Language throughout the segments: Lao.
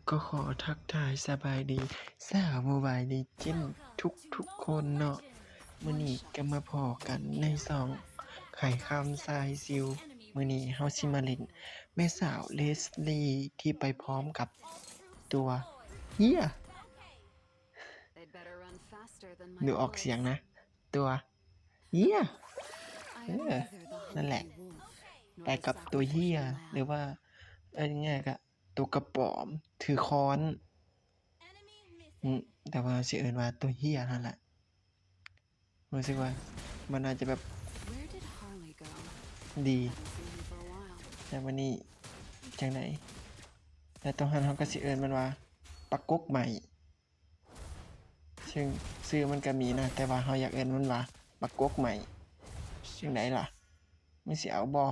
ກໍຂໍທັກທາຍສະບາຍດີຊາວໂມບາຍເລເຈນທຸກໆຄົນເນາະ. ມື້ນີ້ກໍມາພໍ້ກັນໃນຊ່ອງໄຂຄຳຊາຍຊິວ. ມື້ນີ້ເຮົາຊິມາຫຼິ້ນແມ່ສາວເລສລີທີ່ໄປພ້ອມກັບຕົວເຮຍ ຫຼືອອກສຽງນະ ຕົວເຮຍ ເອີ ນັ້ນແຫຼະ ໄປກັບຕົວເຮຍ ຫຼືວ່າເອີ້ນງ່າຍໆກໍຕົວກະປອມຖືຄ້ອນ. ອືມ ແຕ່ວ່າຊິເອີ້ນວ່າຕົວເຮຍຫັ້ນແຫຼະ ຮູ້ສຶກວ່າມັນອາດຈະແບບດີ. ແລ້ວມື້ນີ້ຈັ່ງໃດ ແລ້ວຕອນຫັ້ນເຮົາກໍຊິເອີ້ນມັນວ່າປາກົກໄມ້ ເຊິ່ງຊື່ມັນກໍມີນະ ແຕ່ວ່າເຮົາຢາກເອີ້ນມັນວ່າປາກົກໄມ້. ຈັ່ງໃດລະ ມຶງຊິເອົາບໍ່?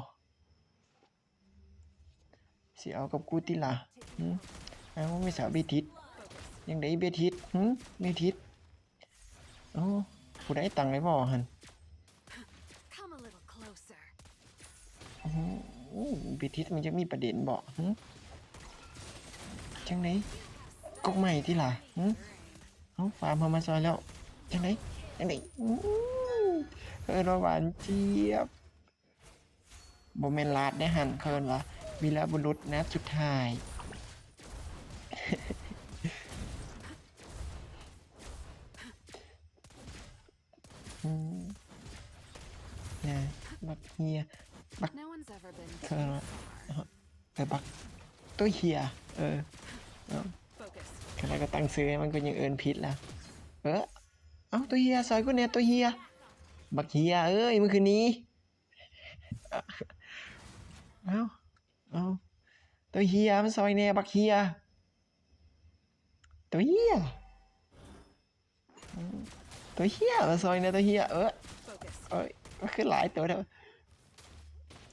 ຊິເອົາກັບກູຕິລະ? ຫື ເອົາ ມີສາວເບທິດ. ຈັ່ງໃດເບທິດ? ຫື ເບທິດ? ໂອ້ ຜູ້ໃດຕັ້ງໄວ້ບໍ່ຫັ້ນ? ໂອ້ ເບທິດມັນຈະມີປະເດັນບໍ່? ຫື ຈັ່ງໃດ? ກົກໄມ້ຕິລະ? ຫື ເອົາ ຟາມເຮົາມາຊ່ອຍແລ້ວ. ຈັ່ງໃດ? ຈັ່ງໃດ? ອື ເອີ້ນວ່າຫວານຈຽບ. ບໍ່ແມ່ນລາດເດ້ຫັ້ນ ເຂົາເອີ້ນວ່າວີລະບຸລຸດນັດສຸດທ້າຍ. ອືມ ນະ ບັກເຮຍ ບັກ ເຂົາເອີ້ນວ່າ ເອີ ບັກ ຕົວເຮຍ ເອີ ເອີ ຂະໜາດກໍຕັ້ງຊື່ໃຫ້ມັນກໍຍັງເອີ້ນຜິດລະ. ເອີ ເອົ້າ ຕົວເຮຍ ຊ່ອຍກູແດ່ ຕົວເຮຍ ບັກເຮຍເອີຍ ມຶງຄືໜີ. ເອົ້າ ເອົ້າ ໂຕເຮຍ ມາຊ່ອຍແດ່ ບັກເຮຍ ໂຕເຮຍ ໂຕເຮຍ ມາຊ່ອຍແດ່ ໂຕເຮຍ. ເອີ ໂອ້ຍ ມັນຄືຫຼາຍໂຕແທ້.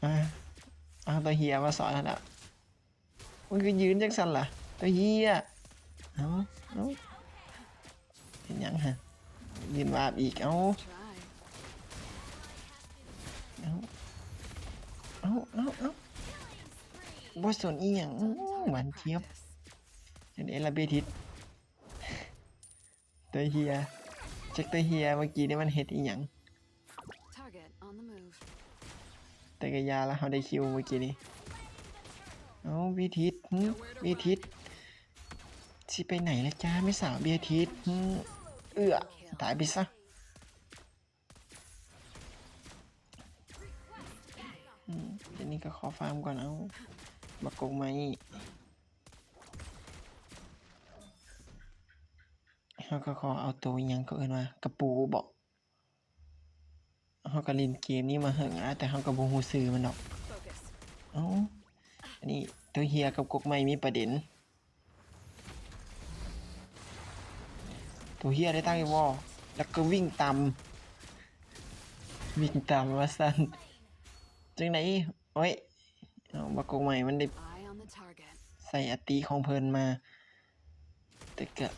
ອາ ເອົາ ໂຕເຮຍມາຊ່ອຍຫັ້ນລະ. ມັນຄືຢືນຈັ່ງຊັ້ນລະ ໂຕເຮຍ. ເອົາ ເອົາ ເຮັດຫຍັງຫະ? ຢືນວາບອີກ. ເອົາ ເອົາ ເອົາ ເອົາ ບໍ່ສົນອີ່ຫຍັງ. ອື ຫວານຈຽບ. ຈັ່ງໃດລະເບທິດ? ໂຕເຮຍ ຈັກໂຕເຮຍ ເມື່ອກີ້ນີ້ມັນເຮັດອີ່ຫຍັງ? ແຕ່ກໍຢ່າລະ ເຮົາໄດ້ຄິວເມື່ອກີ້ນີ້. ເອົ້າ ເບທິດ ຫຶ ເບທິດ ຊິໄປໄຫນລະຈ້າ ແມ່ສາວເບທິດ ຫຶ. ເອື້ອ ຕາຍໄປຊະ. ອືມ ດຽວນີ້ກໍຂໍຟາມກ່ອນ. ເອົາ ບັກກົກໄມ້ ເຮົາກໍຂໍເອົາໂຕອີ່ຫຍັງ ເຂົາເອີ້ນວ່າກະປູບໍ? ເຮົາກໍຫຼິ້ນເກມນີ້ມາເຫິງແລ້ວ ແຕ່ເຮົາກໍບໍ່ຮູ້ຊື່ມັນດອກ. ເອົ້າ ອັນນີ້ໂຕເຮຍກັບກົກໄມ້ມີປະເດັນ. ໂຕເຮຍໄດ້ຕັ້ງຢູ່ບໍ່? ແລ້ວກໍວິ່ງຕຳ ວິ່ງຕຳວ່າຊັ້ນ. ຈັ່ງໃດ? ໂອ້ຍ ເອົາ ບັກກົກໄມ້ມັນໄດ້ໃສ່ອະຕິຂອງເພິ່ນມາ ແຕ່ກະ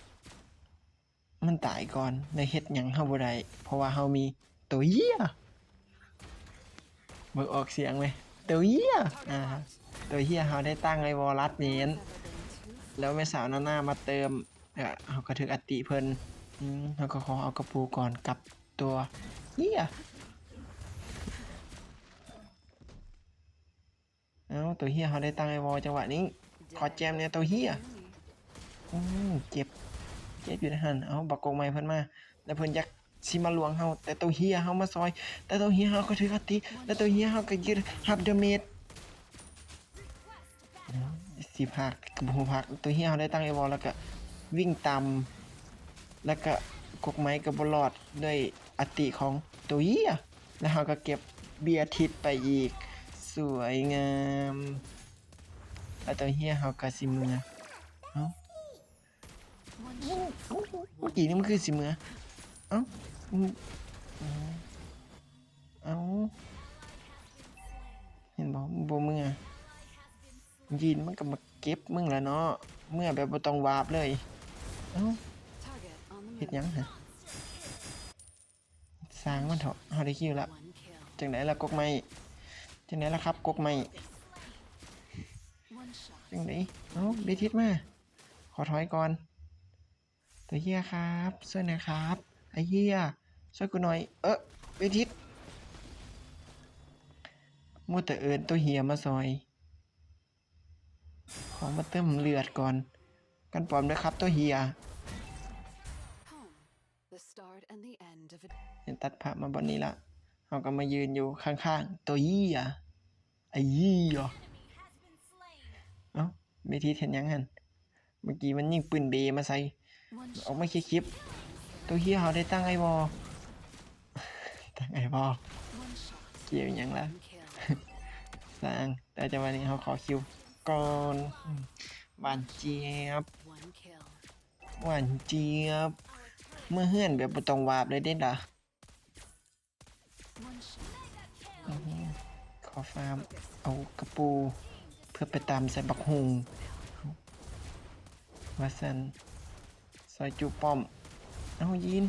ມັນຕາຍກ່ອນ ແລ້ວເຮັດຫຍັງເຮົາບໍ່ໄດ້ ເພາະວ່າເຮົາມີໂຕເຮຍ. ເບິ່ງອອກສຽງໄໝ? ໂຕເຮຍ. ອາ ໂຕເຮຍເຮົາໄດ້ຕັ້ງໄວ້ບໍ່? ລັດແມ່ນ ແລ້ວແມ່ສາວນານາມາເຕີມ ເອີ ເຮົາກໍຖືກອະຕິເພິ່ນ. ອືມ ເຮົາກໍຂໍເອົາກະປູກ່ອນກັບໂຕເຮຍ. ເອົ້າ ໂຕເຮຍເຮົາໄດ້ຕັ້ງໄວ້ບໍ່? ຈັງຫວະນີ້ ຂໍແຈມແດ່ໂຕເຮຍ. ອືມ ເຈັບ ເຈັບຢູ່ໃນຫັ້ນ. ເອົາ ບັກກົກໄມ້ເພິ່ນມາ ແລ້ວເພິ່ນຢາກຊິມາລວງເຮົາ ແຕ່ໂຕເຮຍເຮົາມາຊ່ອຍ ແຕ່ໂຕເຮຍເຮົາກໍຖືກອະຕິ ແລ້ວໂຕເຮຍເຮົາກໍຍຶດຮັບດາເມດ. ເອົ້າ ຊິພາກກໍບໍ່ພາກ. ໂຕເຮຍເຮົາໄດ້ຕັ້ງໄວ້ບໍ່? ແລ້ວກໍວິ່ງຕຳ ແລ້ວກໍກົກໄມ້ກໍບໍ່ລອດດ້ວຍອະຕິຂອງໂຕເຮຍ. ແລ້ວເຮົາກໍເກັບເບຍທິດໄປອີກ ສວຍງາມ. ແລ້ວໂຕເຮຍເຮົາກໍຊິເມືອ. ເອົ້າ ເມື່ອກີ້ນີ້ມັນຄືຊິເມືອ. ເອົ້າ ເອົ້າ ເຫັນບໍ່? ບໍ່ເມືອ. ຢີນມັນກໍມາເກັບມຶງລະເນາະ ເມືອແບບບໍ່ຕ້ອງວາບເລີຍ. ເອົ້າ ເຮັດຫຍັງຫະ? ຊ່າງມັນເຖາະ ເຮົາໄດ້ຄິວລະ. ຈັ່ງໃດລະກົກໄມ້? ຈັ່ງໃດລະຄັບກົກໄມ້? ຈັ່ງໃດ? ເອົ້າ ເບທິດມາ. ຂໍຖອຍກ່ອນ. ຕົວເຮຍຄັບ ຊ່ວຍໜ່ອຍຄັບ ໄອ້ເຮຍ ຊ່ວຍກູໜ່ອຍ. ເອີ ເວທິດ ມົວແຕ່ເອີ້ນຕົວເຮຍມາຊ່ອຍ. ຂໍມາເຕີມເລືອດກ່ອນ. ກັນປ້ອມເດີຄັບຕົວເຮຍ. The start and the end of a ຕັດພາບມາບ່ອນນີ້ລະ ເຮົາກໍມາຢືນຢູ່ຂ້າງໆຕົວເຮຍ. ໄອ້ເຮຍ ເອົ້າ ເວທີເຮັດຫຍັງຫັ້ນ? ເມື່ອກີ້ມັນຍິງປືນເບມາໃສ່. ອອກມາເຄຍຄລິບ. ຕົວເຮຍເຮົາໄດ້ຕັ້ງໄອວໍ ຕັ້ງໄອວໍ ກ່ຽວຫຍັງລະ? ສ້າງ ແຕ່ຈັງຫວະນີ້ເຮົາຂໍຄິວກ່ອນ. ຫວານຈຽບ ຫວານຈຽບ ເມືອເຮືອນແບບບໍ່ຕ້ອງວາບເລີຍເດ້ລະ. ອືຮຶ ຂໍຟາມເອົາກະປູເພື່ອໄປຕຳໃສ່ບັກຫຸ່ງວ່າຊັ້ນ. ຊອຍຈຸປ້ອມ. ເອົາ ຢີນ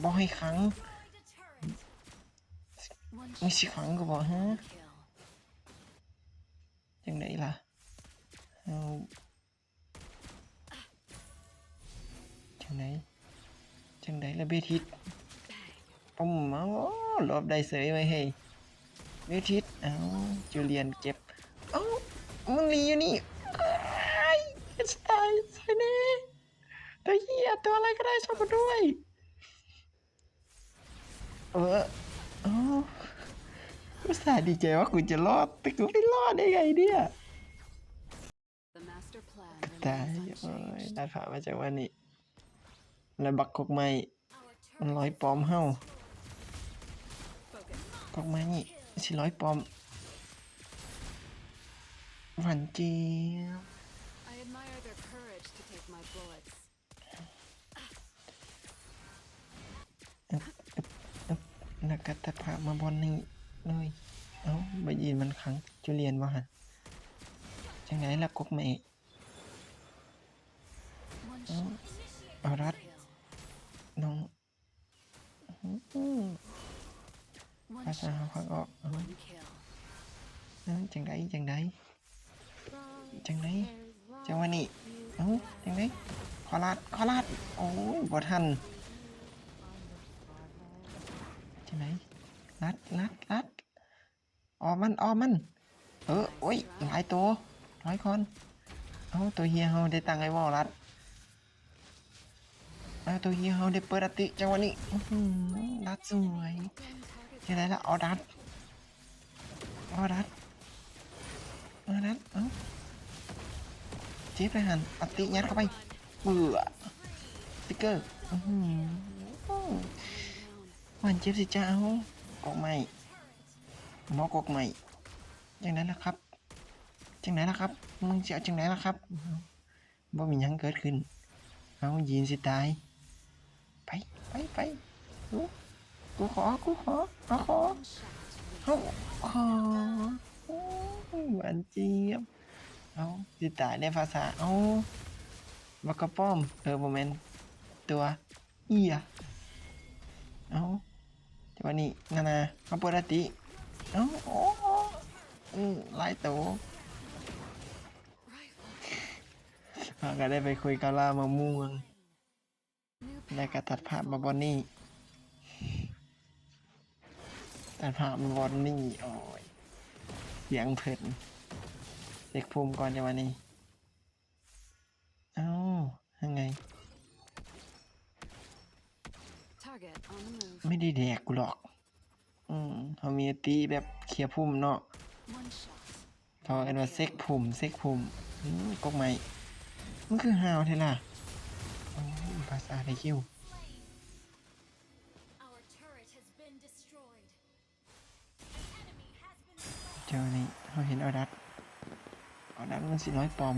ບໍ່ໃຫ້ຂັງ. ມຶງຊິຂັງກໍບໍ່ ຮະ? ຈັ່ງໃດລະ? ເອົາ ຈັ່ງໃດ? ຈັ່ງໃດລະເບທິດ? ປຶ້ມ ເອົາ ຫຼົບໄດ້ເສີຍເວີຍເຮີ້ຍ ເບທິດ. ເອົາ ຈູລຽນເຈັບ. ເອົາ ມຶງໜີຢູ່ນີ້. ອ້າຍ ສະຕາຍ ຊ່ອຍແດ່ ຕົວເຮຍ ຕົວອະໄລກໍໄດ້ ຊ່ອຍກູດ້ວຍ. ເອີ ເອົາ ອຸດສ່າດີໃຈວ່າກູຈະລອດ ແຕ່ກູໄປລອດໄດ້ໄງເນຍ? ຕາຍ ໂອ້ຍ ລາດພາດມາຈັງຫວະນີ້ ແລ້ວບັກກົກໄມ້ ມັນລອຍປ້ອມເຮົາ. ກົກໄມ້ນີ້ຊິລອຍປ້ອມ. ຫວານຈຽບ. I admire their courage to take my bullets. ອຶບ ອຶບ ອຶບ ແລ້ວກໍຕັດພາບມາບ່ອນນີ້ເລີຍ. ເອົ້າ ບາຢີນມັນຂັງຈຸລຽນບໍ່ຫັ້ນ? ຈັ່ງໃດລະກົກໄມ້? ເອົ້າ ເອົາລັດ ນ້ອງ ອື ພາສາເຮົາພັກອອກ. ເອົ້າ ເອົ້າ ຈັ່ງໃດ ຈັ່ງໃດ? ຈັ່ງໃດ? ຈັງຫວະນີ້ ເອົ້າ ຈັ່ງໃດ? ຂໍລາດ ຂໍລາດ. ໂອ້ຍ ບໍ່ທັນ. ຈັ່ງໃດ? ລັດ ລັດ ລັດ. ອ້ອມມັນ ອ້ອມມັນ. ເອີ ໂອ້ຍ ຫຼາຍໂຕ. ຖອຍກ່ອນ. ເອົາ ຕົວເຮຍເຮົາໄດ້ຕັ້ງໄອວໍລັດ. ເອົາ ຕົວເຮຍເຮົາໄດ້ເປີດອາຕິ ຈັງຫວະນີ້. ອື ລັດສວຍ. ຈັ່ງໃດລະ? ເອົາດັດ ເອົາດັດ ເອົາດັດ. ເອົ້າ ເຈັບໄປຫັ້ນ. ອາຕິຍັດເຂົ້າໄປ. ເບື່ອ ສະຕິກເກີ. ອື ຫວານເຈັບຊິຈ້າ. ເອົາ ກົກໄມ້ ໝໍກົກໄມ້. ຈັ່ງໃດລະຄັບ? ຈັ່ງໃດລະຄັບ? ມຶງຊິເອົາຈັ່ງໃດລະຄັບ? ບໍ່ມີຫຍັງເກີດຂຶ້ນ. ເອົາ ຢີນຊິຕາຍ. ໄປ ໄປ ໄປ. ກູ ກູຂໍ ກູຂໍ ເອົາ ຂໍ ເອົາ ຂໍ. ໂອ້ຍ ຫວານຈຽບ. ເອົາ ຊິຕາຍແດ່ພາສາ. ເອົາ ບັກກະປ້ອມ. ເອີ ບໍ່ແມ່ນ ຕົວ ເອີຍ ເອົ້າ ຈັງຫວະນີ້ ນານາ ມາເປີດອາຕິ. ເອົ້າ ໂອ້ ອື ຫຼາຍໂຕ. ເຮົາກໍໄດ້ໄປຄຸຍກັບລ່າມະມ່ວງ ແລ້ວກໍຕັດພາບມາບ່ອນນີ້ ຕັດພາບມາບ່ອນນີ້. ໂອ້ຍ ສຽງເພິ່ນ ເຊັກພູມກ່ອນ ຈັງຫວະນີ້. ເອົ້າ ຍັງໄງ? Target on the move. ໄມ່ໄດ້ແດກກູຫຼອກ. ອືມ ເຮົາມີອາຕິແບບເຄຍພູມເນາະ. One shot. ເຂົາເອີ້ນວ່າເຊັກພູມ ເຊັກພູມ. ອືມ ກົກໄມ້ ມັນຄືຫ້າວແທ້ລະ? ໂອ້ຍ ພາສາໄດ້ຄິວ. Our turret has been destroyed. ເຈົ້ານີ້ ເຮົາເຫັນອາດັດ ອາດັດມັນຊິລອຍປ້ອມ.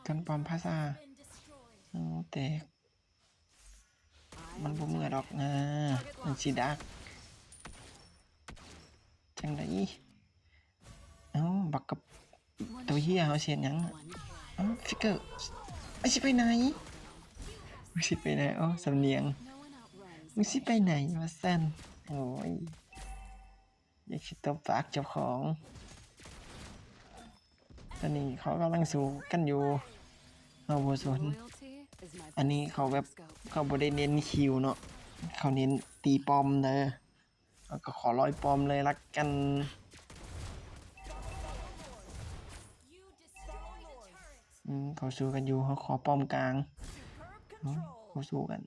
ກັນປ້ອມພາສາ. ໂອ້ ແຕກ. ມັນບໍ່ເມືອດອກນາ ມັນຊິດັກ. ຈັ່ງໃດ? ເອົ້າ ບັກກັບ ໂຕເຮຍ ເຮົາຊິເຮັດຫຍັງ? ເອົ້າ ຟິກເກີ ມັນຊິໄປໃນ? ມັນຊິໄປໃນ? ໂອ້ ສຳນຽງ ມຶງຊິໄປໃນວ່າຊັ້ນ. ໂອ້ຍ ຢາກຊິຕົບປາກເຈົ້າຂອງ. ນີ້ເຂົາກຳລັງສູ້ກັນຢູ່ ເຮົາບໍ່ສົນ. ອັນນີ້ເຂົາແບບ ເຂົາບໍ່ໄດ້ເນັ້ນຄິວເນາະ ເຂົາເນັ້ນຕີປ້ອມເດີ. ເຮົາກໍຂໍລອຍປ້ອມເລີຍລະກັນ. ອືມ ເຂົາສູ້ກັນຢູ່ ເຮົາຂໍປ້ອມກາງ. ເຂົາສູ້ກັນ.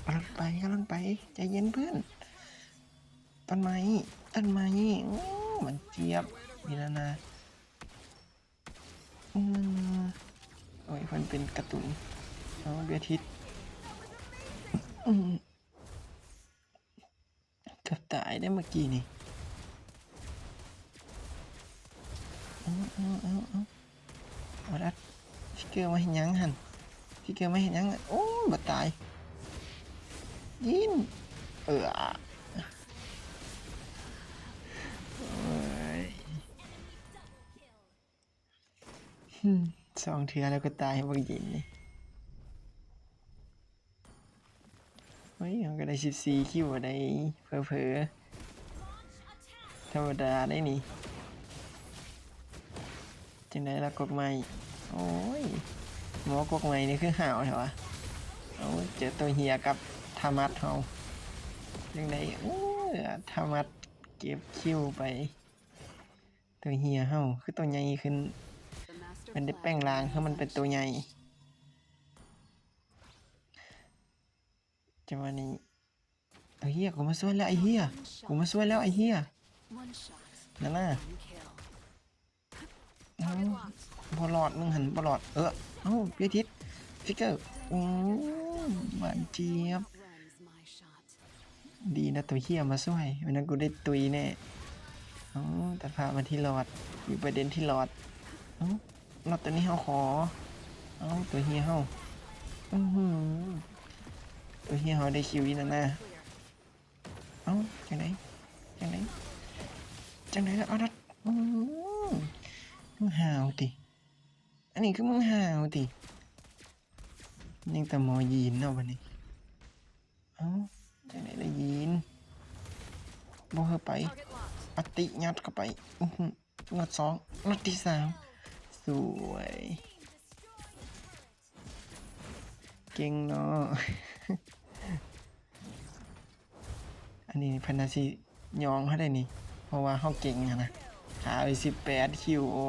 ກຳລັງໄປ ກຳລັງໄປ ໃຈເຢັນເພື່ອນ. ຕົ້ນໄມ້ ຕົ້ນໄມ້ ໂອ້ ມັນຈຽບ ນີ້ນະນາ. ອືມ ໂອ້ຍ ເພິ່ນເປັນກາຕູນ. ເອົາ ເບຍທິດ ອືມ ເກືອບຕາຍເດ້ເມື່ອກີ້ນີ້. ເອົາ ເອົາ ເອົາ ເອົາ ອາດັດ ຟິກເກີມາເຮັດຫຍັງຫັ້ນ? ຟິກເກີມາເຮັດຫຍັງ? ໂອ້ຍ ບໍ່ຕາຍ. ຍິງ ເອີ ໂອ້ຍ. ຫຶ ສອງເທື່ອແລ້ວກໍຕາຍ ບັກຍິງນີ້. ເຮີ້ຍ ເຮົາກໍໄດ້ສິບສີ່ຄິວໄດ໋ ເຜີໆ ທຳມະດາໄດ໋ນີ້. ຈັ່ງໃດລະ ກົກໄມ້? ໂອ້ຍ ໝໍກົກໄມ້ນີ້ຄືຫ້າວແທ້ວະ. ເອົາ ເຈີໂຕເຮຍກັບທາມັດເຮົາ ຈັ່ງໃດ? ເອີ ທາມັດເກັບຄິວໄປ. ໂຕເຮຍເຮົາຄືໂຕໃຫຍ່ຂຶ້ນ ມັນໄດ້ແປງຮ່າງຄືມັນເປັນໂຕໃຫຍ່. ຈັງຫວະນີ້ ເອີ ເຮຍ ກູມາຊ່ວຍແລ້ວໄອ້ເຮຍ ກູມາຊ່ວຍແລ້ວໄອ້ເຮຍ. ນັ້ນນະ ເອົ້າ ບໍ່ລອດ ມຶງຫັ້ນບໍ່ລອດ. ເອີ ເອົ້າ ເບຍທິດ ຟິກເກີ ໂອ້ ບາດເຈັບ. ດີນະ ໂຕເຮຍມາຊ່ວຍ ແມ່ນຫຍັງກູໄດ້ຕຸຍແນ່. ເອົ້າ ຕັດພາບມາທີ່ຫຼອດ ຢູ່ປະເດັນທີ່ຫຼອດ. ເອົ້າ ລອດໂຕນີ້ເຮົາຂໍ. ເອົ້າ ໂຕເຮຍເຮົາ ອືຫື ໂຕເຮຍເຮົາໄດ້ຄິວອີກແລ້ວນະ. ເອົ້າ ຈັ່ງໃດ ຈັ່ງໃດ ຈັ່ງໃດລະ ອາດັດ. ອື ມຶງຫ້າວຕິ ອັນນີ້ຄືມຶງຫ້າວຕິ. ຍັງແຕ່ໝໍຢີນເນາະບັດນີ້. ເອົ້າ ຈັ່ງໃດລະຢີນ ບໍ່ເຮີໄປ ອັດຕິ ຍັດເຂົ້າໄປ. ອືຫື ນັດສອງ ນັດທີສາມ ສວຍ ເກັ່ງເນາະ. ອັນນີ້ເພິ່ນໜ້າຊິຍ້ອງເຮົາໄດ໋ນີ້ ເພາະວ່າເຮົາເກັ່ງຫັ້ນນະ. ຂາຍໄປສິບແປດຄິວ. ໂອ້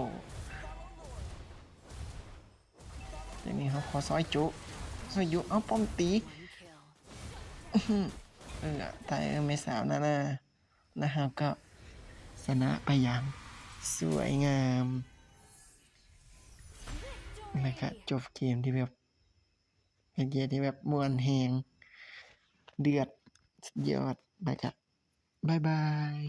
ຈັ່ງນີ້ເຮົາຂໍຊອຍຈຸ ຊອຍຈຸ. ເອົາ ປ້ອມຕີ ເອີ ຕາຍ ເອີ ແມ່ສາວນານາ. ແລ້ວເຮົາກໍຊະນະໄປຢ່າງສວຍງາມ ແລ້ວກໍຈົບເກມທີ່ແບບ ເປັນເກມທີ່ແບບມ່ວນແຮງ ເດືອດ ສຸດຍອດ. ແລ້ວກໍບາຍບາຍ.